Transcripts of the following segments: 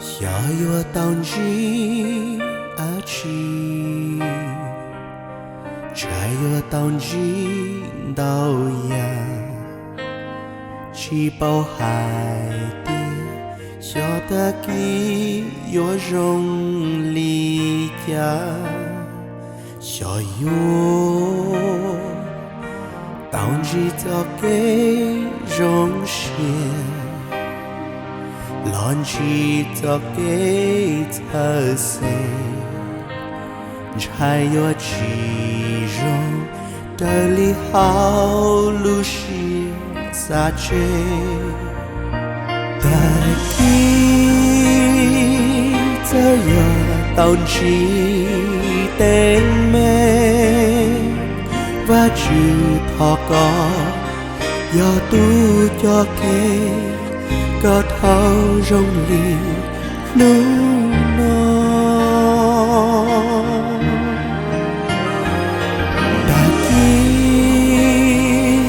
Xyov yuav tau ntsib dab tsi, ntshai yuav tau ntsib ntau yam, tsis paub hais tias xyov tag kis yuav zoo li cas. Xyov yuav tau ntsib txoj kev zoo siab los ntsib txoj kev txhawj xeeb, ntshai yuav tsis zoo raws li hauv lub siab xav tseg. Tag kis txawm yog tau ntsib teeb meem, Vajtswv thov koj yog tus coj kev kom dhau zoo li hnub no. Tag kis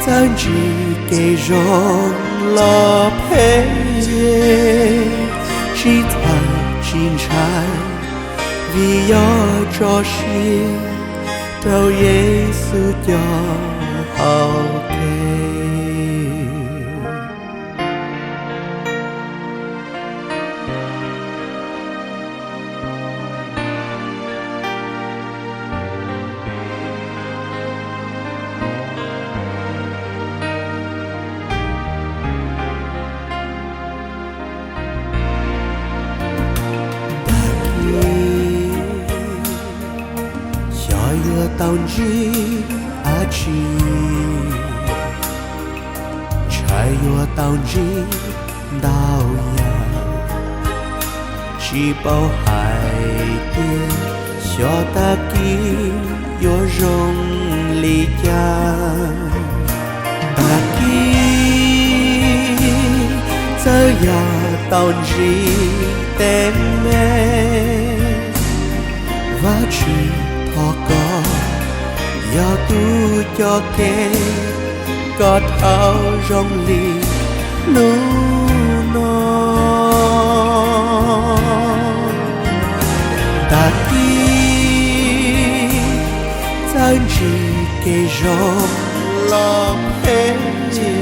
txawm ntsib kev zoo los phem, tsis txhawj tsis ntshai, vim yog tso siab rau Yexus coj hauv kev. Tag kis xyov yuav tau ntsib dab tsi, ntshai yuav tau ntsib ntau yam, tsis paub hais tias xyov tag kis yuav zoo li cas. Tag kis txawm yog tau ntsib teeb meem, Vajtswv thov koj yog tus coj kev kom dhau zoo li hnub no. Tag kis txawm ntsib kev zoo los phem, tsis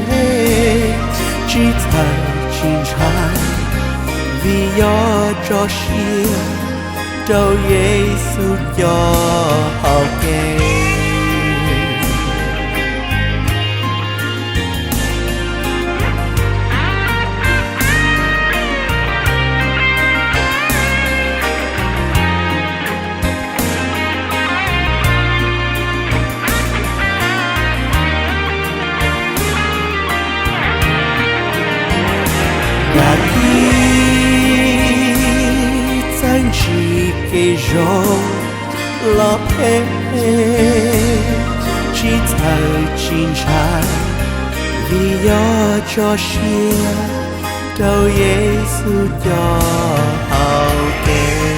txhawj tsis ntshai, vim yog tso siab rau Yexus coj hauv kev. Tag kis txawm ntsib kev zoo los phem, tsis txhawj tsis ntshai, vim yog tso siab rau Yexus coj hauv kev.